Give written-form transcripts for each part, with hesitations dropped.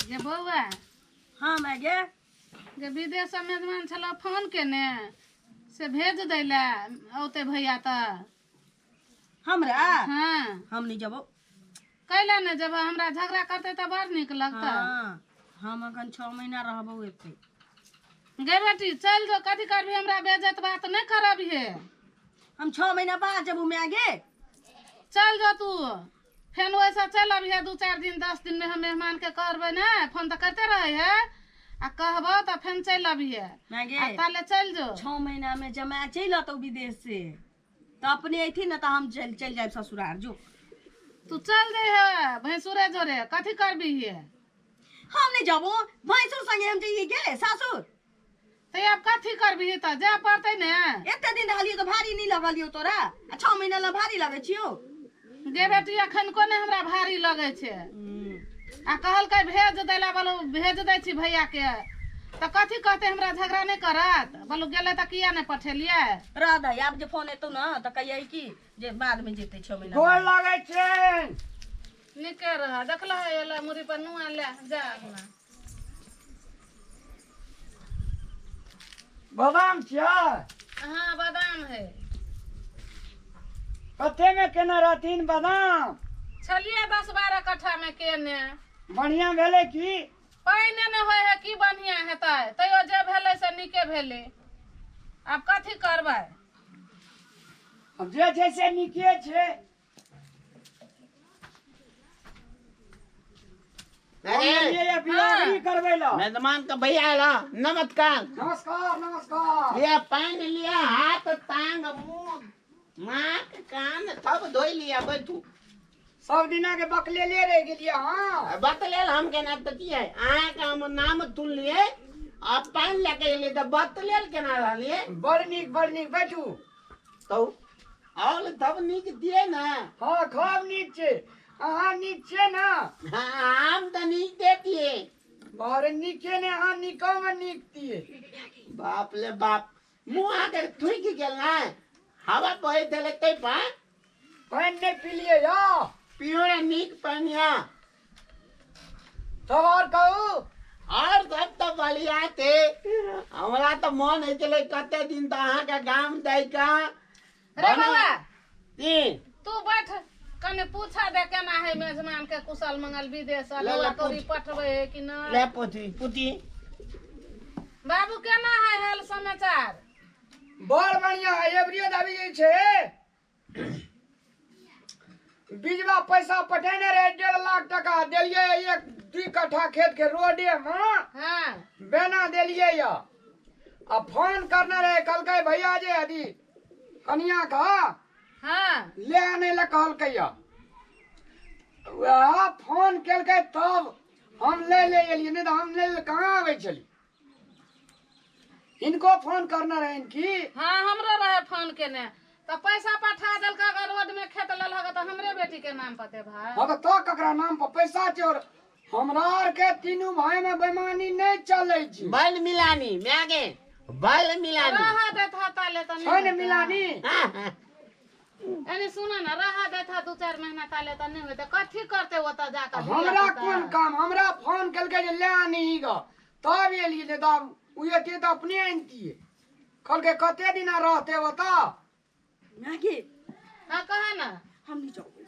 गे बौआ। हाँ माय गे। जे विदेश से मेजबान छल फोन केने से भेज दै लए औते भैया तऽ। हमरा? हाँ। हम नहीं जबो। कैला ने जब हमरा झगड़ा करते तऽ बड़ नीक लगतै। हाँ, हम अखन 6 महीना रहबो एते। गे बेटी चल जो, कथी करबी हमरा बेइज्जत बात नहीं करबी हे। हम 6 महीना बाद जबू माय गे। चल जो तू, फेन वैसा चल अभी 2-4 दिन 10 दिन में हम मेहमान के करबे ने, फोन तो करते रहे है आ कहबो तो फेन चल अभी है। माय गे। आ ताले चल जो। 6 महीना में जमा चल अतौ विदेश से तो अपने अथी न तो हम चल जाए ससुराल। जो तू चल दे है भैंसुरे जोरे, कथी करबी है? हम नहीं जाबो भैंसुर संगे, हम जाइए गे सासुर। तो अब कथी करबी तो जा पड़ते ने। एते दिन रहलियो तो भारी नहीं लगलियो तोरा, आ 6 महीना ला भारी लगे छियो। गे बेटी अखन कोने हमरा भारी लगे छे। आ कहलकै भेज दैला, बोलो भेज दै छी भैया के, तो कथी कहते हमरा झगड़ा नहीं करत? बोलो गेले तो किया नहीं पठेलिए? राधा आब जे फोन एतौ ना तो कहियै कि जे बाद में जेतै 6 महीना। गोर लागै छै। निके रह, देखल है एला मुरी पर नुआ ले जा अपना। बादाम छियै? हाँ बादाम है। कते में केने रहथिन बादाम? छलिए 10-12 कट्ठा में केने। बढ़िया भेलै की? पानि नहि होइ है की बढ़िया हेतै, तैयो जे भेलै से नीके भेलै। आब कथी करबै? अब जे छै से नीके छै। मेजबान का भैया आला, नमस्कार। नमस्कार नमस्कार। लिया पानी लिया, हाथ टांग मुंह नाक कान सब धोई लिया, बैठू। सब दिना के बकले ले रह गेलिए। हाँ बतलेल हम केना त की है, अहाँ के हम नाम तुन लिए आ पानी लेके एलिए त बतलेल केना रहलिए? बड़ नीक बड़ नीक, बैठू। तो और तब नीक दिए ना। हाँ खूब नीक छे। अहाँ नीक छे ना? हाँ हम तो नीक देतिए। बड़ नीके ने, अहाँ नीको में नीक दिए। बाप ले बाप, मुँह आके थुकि गेल ना, हवा बहे देले तै पा। पानि नहीं पीलिए या? पियो ना नीक पानि या। तब और कहू? और सब तो बढ़िया थे। हमरा तो मन है चले कते दिन तो अहाँ के गाम जाय का। रे बाबा। की? तू बैठ, कने पूछा दे केना है मेजमान के कुशल मंगल विदेश ले, ले, तोरी पूछ। पठबै है कि ना? ले पूछी, पूछी। बाबू केना है हाल समाचार? बड़ बढ़िया है, एबरियो दाबी जे छै बीजवा पैसा पठेने रहे 1.5 लाख टका देलिए, 1-2 कट्ठा खेत के रोडे में। हाँ। बेना देलिए या। आ फोन करने रहे कहलकै भैया जे अभी कनिया का हाँ। ले आने ला कहलकै या। वएह फोन केलकै तब हम ले ले एलिए, नहीं तो हम ले ले कहाँ आबै छली। इनको फोन करना रहे इनकी। हाँ हमरो रहे फोन केने, तो पैसा पठा देलक, अगर रोड में खेत लेलक तो हमरे बेटी के नाम पर दे भाई। हाँ तो ककरा नाम पर पैसा छै? और हमरा आर के तीनू भाई में बेईमानी नहीं चले छै। बल मिलानी मैं आगे बल मिलानी। रहा देत हा ताले तो नहीं छै ने होते। मिलानी? हाँ। एने सुना ना, रहा देत हा 2-4 महीना ताले तो नहीं होते, कथी करते ओतऽ जाके? हमरा कोन काम, हमरा फोन केलकै जे ले आनी ग, तब एलियै, नहीं तो उ एते तो अपने आनतियै। कहलकै कते दिना रहते ओतऽ? माय गे। हाँ कहे ना। हम नहीं जाबो।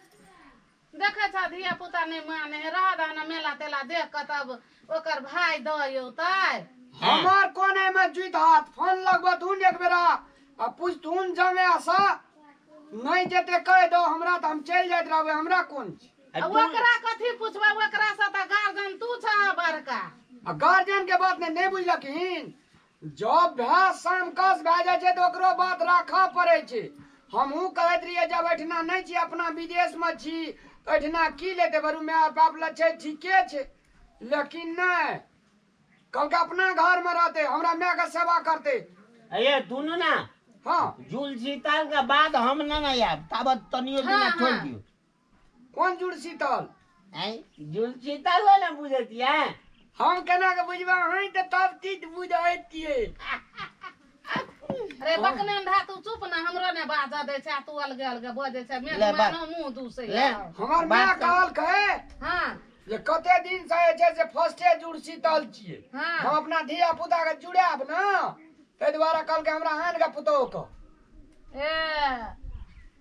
देखै छ धिया पुता नहीं माने है, रह दह ना मेला तेला देख के तब ओकर भाई दऽ औतै। हमार कोन एहिमे जुइत हाथ, फोन लगबथुन एक बेरा आ पुछथुन जमे आशा नहीं जेते कहि दो हमरा तऽ हम चलि जाइत रहबै, हमरा कोन छै? आ ओकरा कथी पुछबै, ओकरा से तऽ गार्जियन तू छह बड़का। आ गार्जियन के बात नहीं बुझलखिन, जब भए सामकस भए जाइ छै तऽ ओकरो बात राखऽ पड़ै छै। हमहूँ कहैत रहियै जब एहिठिना नहि छी, अपना विदेशमे छी तऽ एहिठिना की लेतै, बरू my बाप लग छै ठीके छै, लेकिन नहि कहलकै अपना घरमे रहतै, हमरा मायके सेवा करतै। अरे दुनू ना। हाँ। जुल शीतल के बाद हम ना ना आयब, ताबत तनियो बिना हाँ, छोड़ हाँ। दियौ। कोन जुड़ शीतल? आँय, जुल शीतल ने बुझतियै? हम केना के बुझबै, अहीं तऽ तब चीज बुझैतियै। रे बकने अंधा तू चुप ना, हमरो ने बाजऽ दै छै, तू अलगे अलगे बजै छै, ले, बात। मेहमानो मुँह दूसै ले। है। हमर माय बात कर। कहलकै हाँ। जे कते दिन से जे छै से फर्स्टे जुड़ शीतल छियै। हाँ। हम अपना धिया पुता के जुड़ायब ना, ताहि दुआरे कहलकै हमरा आन के पुतोह के। ए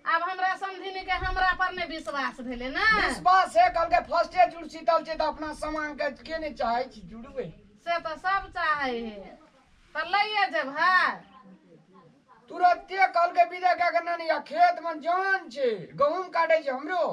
आब हमरा समधिनी के हमरा पर नहि विश्वास भेलै ना। विश्वास है, कहलकै फर्स्टे जुड़ शीतल छै तऽ अपना सामान के के नहि चाहै छी जुड़बै। से तऽ सब चाहै है, तऽ लैये जेबहै। तुरते कहलकै विदा कए के नानी, आ खेत में जान छै, गहूम काटै छै हमरो।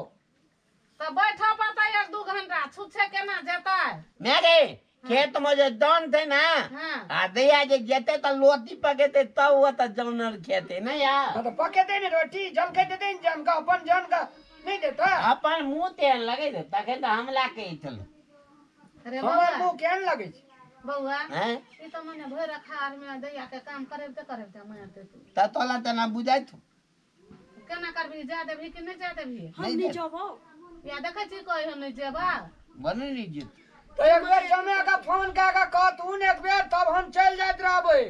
तऽ बैठऽ पड़तै 1-2 घंटा, छुच्छे केना जेतै? मैं गे खेत में जे जन थे ना, हाँ। आ दैया जे जेते त लोटी पकेते तब वो त जनर खेते ना यार। हाँ, तो पकेते ने रोटी जलखे देते ने जन का, अपन जन का नहीं देता। अपन मुंह तेल लगे दे तखन त हमला के छल। अरे हमर बौआ, मुंह केहन लगै छै? बौआ हैं ई तऽ मने भरि अखाड़ में दैया के काम करेबते करेबते मारि देतौ। त तोला त ना बुझाइ तू केना करबही, जा देबही कि नहि जा देबही? हम नहीं जबो। या देखै छी कहियो नहि जेबा। बने नहीं जेत। तो एक बेर समय के फोन कए के कहथुन एक बेर, तब हम चलि जाइत रहबै।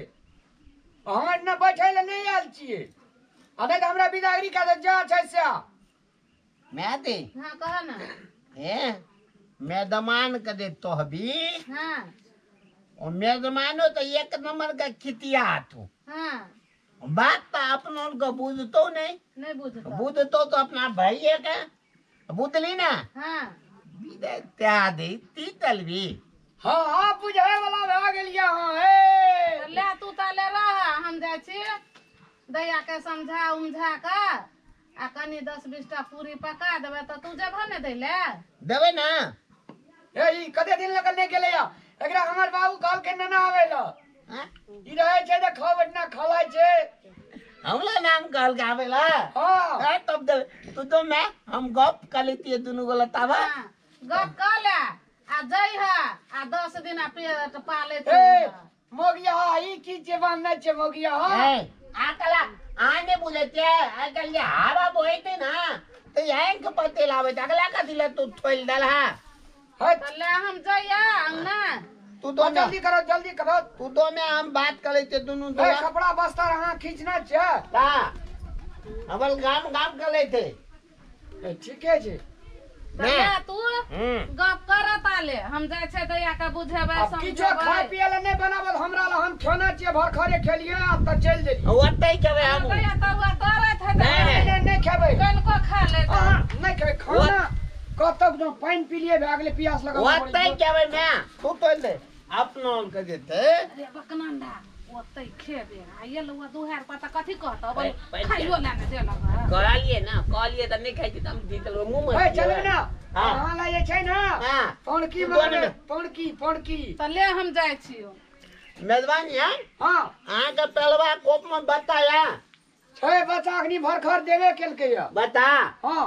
हम एहिना बैठै लए नहि आयल छियै, आ नहि तऽ हमरा बिदागरी कए दे, जा छै से। मैं दे। हाँ कह ना। ए मेदमान के दे तोहबी। हाँ। और मेजमानो तो एक नंबर का खितिया तू। हाँ। बात तो अपनों को बुझतो नहीं। नहीं बुझतो। बुझतो तो अपना भाई है का बुझली ना। हाँ। विदा त्यादे तीतल भी। हाँ हाँ बुझे वाला भए गेलियै। हाँ हे ले तू त ले रह, हम जाइ छी दैया के समझा उमझा के आ कनी 10-20 टा पूरी पका देबै तऽ तू जेबह ने दै ले? देबै ना। हे ई कते दिन लगल नहि गेलै या, एकरा हमर बाबू कहलकै नना आबै लए। हाँ? ई रहै छै तऽ खाउ एतना खलाइ छै। हमला नाम कहलकै आबै लए। हाँ। ए, तब देबै तू तो मैं हम गप कर लेती दुनू गोला ताबा। हाँ, गप कऽ ले आ जइह आ 10 दिन आ पेट पालैत ए रहिह। मोगिया ई की जे बान्हने छै मोगिया? ए आकला आने बुझे छै आजकल जे हवा बहते ना तो यांक पते लावे अगला का दिला तू थोइल दलहा। हट। तऽ ले हम जइया अंगना। तू दो में जल्दी करो जल्दी करो। तू दो में हम बात करे थे दुनू ए दो। कपड़ा बस्तर अहाँ खींचना छै। का हमल गाम गाम कर लेते। ए, ठीके छै। तऽ ले तू गप कर ताले, हम जाइ छै दैया के बुझेबै आब किछो खाय समझेबै। पिए लए नहि बनाबल हमरा लए, हम खाना छियै भरखरे खेलियै आ तऽ चलि देलियै। ओतै खेबै हम। दैया तरुआ तरैत हेतै। नहि, नहि नहि नहि खेबै। कनिको खा लेतै। अहाँ नहि खेबै खाना, कतौ जो पानि पी लिए भए गेलै प्यास लगल। ओतै खेबै मैं तू तोल दे अपनो के देते। अरे बकनंदा ओतै खेबे आ एलौ दुहार पर तऽ कथी कहतौ? खाइयो लए ने देलक। कहलिए ना, कहलिए तऽ नहि खाइ छी तऽ हम दी देलबै मुँह में। ए चलू ना। हाँ। अहाँ लए जे छै ना हाँ। पौनकी तू मँगबै, दो ने। पौनकी पौनकी। तऽ ले हम जाइ छियौ। मेजबान या हाँ। अहाँके पहलवा कोप में बताया छै बच्चा अखनी भरखर देबे केलकै या। बता। हाँ।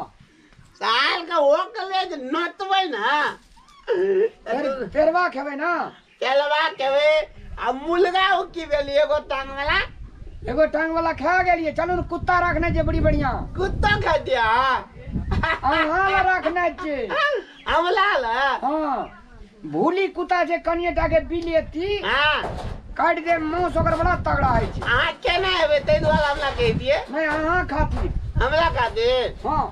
साल का वो कले नतबै ना। पेरवा खेबै ना। पेलवा खेबै आ मुलगा ओ की भेल एगो टांग वाला? एगो टांग वाला खा गेलियै। चलू ने कुत्ता रखने छै बड़ी बढ़िया। कुत्ता खा दिया? अहाँ लए रखने छै। हमला लए? हाँ। भूली कुत्ता छै कनिए टा के बिलेती। हाँ। काटि दे मांस ओकर बड़ा तगड़ा होइ छै। अहाँ केना हेबै ताहि दुआरे हमला कहि दियै। नहि अहाँ खातिर। हमला खातिर? हाँ।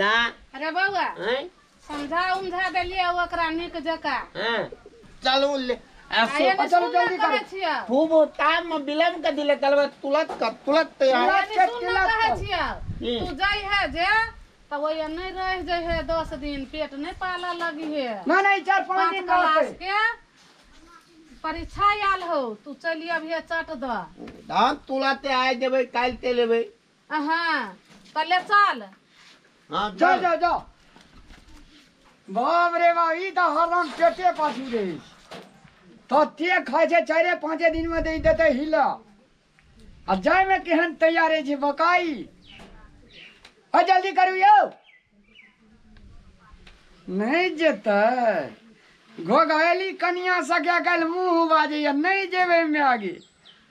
ना। अरे बौआ हैं? समझा उमझा देलियै ओकरा नीक जकाँ। हैं। चलू ले। चलू जल्दी करू। खूब टाइम में विलम्ब कर दिले कलबे तुरंत कर तुरंत तैयार। कहै छियौ तू जाइ है जे तऽ ओहि नहि रहि जाइ है 10 दिन पेट नहि पालऽ लगी है। नहि नहि 4-5 दिन क्लास के परीक्षा आयल हो, तू चलि अबिहे चट दऽ। हम तुरंते आइ जेबै काल्हि चलि एबै। हाँ तऽ ले चल। हाँ जाओ जाओ जाओ। बाप रे बाप ई तऽ हरदम पेटे पाछू रहै छै। तते खाइ छै 4-5 दिन में दे देतै हिला। आ जायमे केहन तैयार छै बकाई। आ जल्दी करू यौ। नहीं जेतै घोघैली कनिया सके काल्हि मुँह बाजैया नहीं जेबै माय।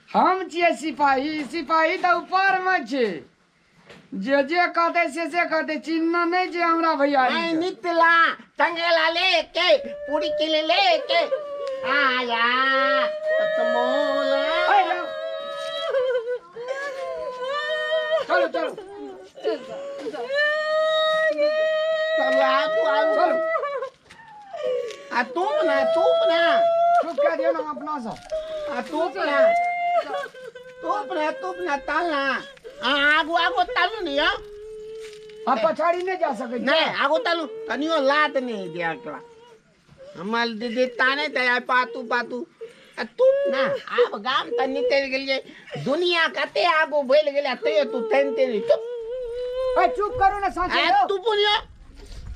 हम छियै सिपाही, सिपाही तऽ ऊपरमे छै, जे जे कहतै से कहतै। चिन्ह नहि छै हमरा भैया। नितला चंगेला लेके पूरी किले लेके आया तमोला। चलो चलो चलो आ तू आ चलो। आ तू ना, चुप ना। चुप कए दियौ ने अपना से। आ तू ना, तू ना, तू ना, ताल ना। आ आगू आगू तालू नहीं हो। आ पछाड़ी नहीं जा सकै। नहीं आगू तालू तनियो लात नहीं दिया अगला। हमार दीदी ताने दया पातू पातू। आ तू ना आब गाम त निकल गेलिए, दुनिया कते आगू बढ़ि गेलै, तैयो तू तैनते नहीं। चुप। ए चुप करू ने साचे। आ तू पुनियो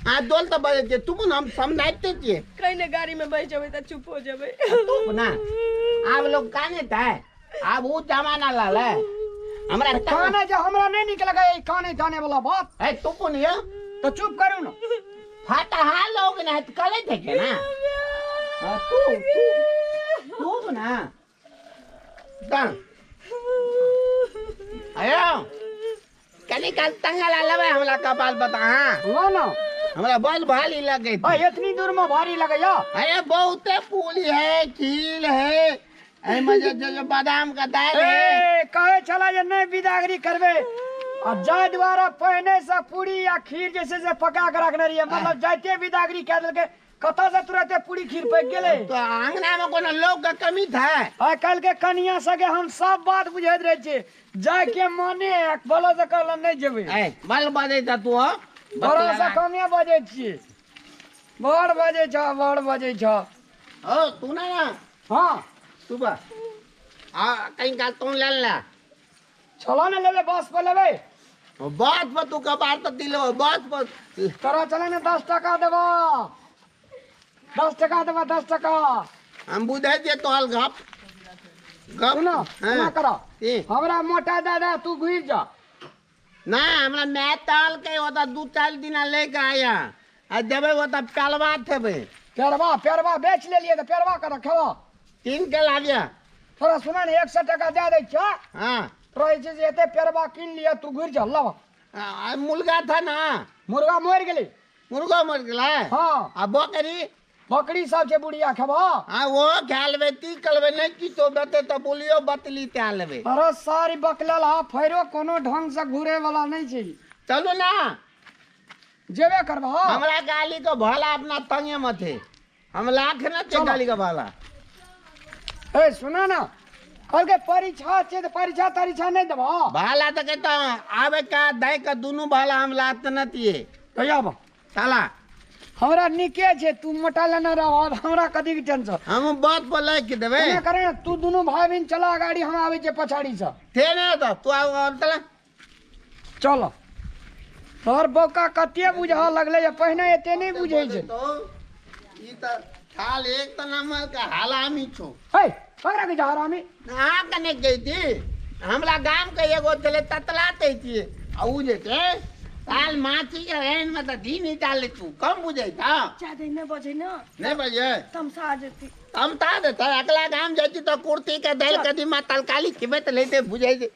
आ दोल त बजे छे, तू पुन हम समझाइते छिए। कहीं ने गाड़ी में बैठ जेबै त चुप हो जेबै। तू ना आब लोग काने था, आब उ जमाना लाल है। हमरा काने जे हमरा नहीं निक लगे ई काने ताने वाला बात। ए तू पुनियो तो चुप करू ना। फटहा लोग ना त कले थे के ना। आ तू तू तू ना दन आयो कनी काल तंगला लबे हमरा कपाल बता। हां लो ना हमरा बल भारी लगे। आ इतनी दूर में भारी लगे या। अरे बहुते पूली है, खील है, ए मजे जो बादाम का दाल है। ए कहे चला जे नहीं विदागरी करबे आ जाय द्वारा पहिने से पूरी या खीर जैसे से पका के रखने रहिए, मतलब जाइते विदागरी कह देलके कतऽ से तुरते पूरी खीर पक गेलै। तो आंगना में कोनो लोग का कमी था। आइ काल्हि के कनिया सके हम सब बात बुझैत रहै छियै, जाय के मने बोलो से कहल नहीं जेबै। ए बल बजै छ तू हो, बड़ा से कमे बजै छियै, बड़ बजै छ, बड़ बजै छ। ओ तू ना ना। हां तू बा आ कहीं काल तू ले ले। चलो ना लेबै बस पर लेबै। बस पर तू कबार त दिलो बस पर तोरा चले ना 10 टका देबो, 10 टका देबो, 10 टका। हम बुझै छियै तोहर गप गप सुनो ना करो हमरा मोटा दादा तू घुरि जा ना। हमरा मैं ताल के ओता 2-4 दिन लेके आया आ देबै ओता पेलवा थेबै। पेरवा पेरवा बेच लेलिए त पेरवा कर खेबो तीन के लाबिया। थोड़ा सुना ने 100 टका दे दै छ। हां तोरा जे छै एते पेरवा किन लिया तू घुरि जा लव। आ मुर्गा था ना, मुर्गा मर गेलै। मुर्गा मर गेलै। हां आ बकरी बकरी सब छै बुढ़िया खेबो। हां वो खा लेबै ती कलबै नहीं की तो बते त बोलियो बतली ते लेबै। अरे सारी बकलल हा फेरो कोनो ढंग से घुरे वाला नहीं छै। चलू ना जेबे करबो। हमरा गाली को भला अपना तंगे मत है, हम लाख ना छै गाली का भला। ए सुना ना कल के परीक्षा छै त परीक्षा तरीक्षा नहीं देबो। भला त कहता आवे का दाई का दोनों भला हम लात न तिए। कहिया बा साला हमरा निके छै, तू मोटा लेने रह हमरा कथी के टेंशन। हम बात पर लाइक के देबे। एना करे तू दोनों भाई बहन चला गाड़ी, हम आवे छै पछाड़ी से। थे ने त तू आव चला। चलो तोहर बौका कते बुझा लगले जे पहिने एते नहीं बुझै छै। तो ई त थाल एक त नंबर का हलामी छो। हे पकड़ा के हरामी ना कने गई थी हमरा गाम के एगो चले ततला ते थी आ उ जे छै ताल माछी के एन में त धी नहीं डाले तू कम बुझै था। ज्यादा नहीं बजे ना, नहीं बजे तमसा जेती। तमसा देता अगला गाम जाती तो कुर्ती के दाल कदी मा तलकाली खिबे त लेते बुझै छै।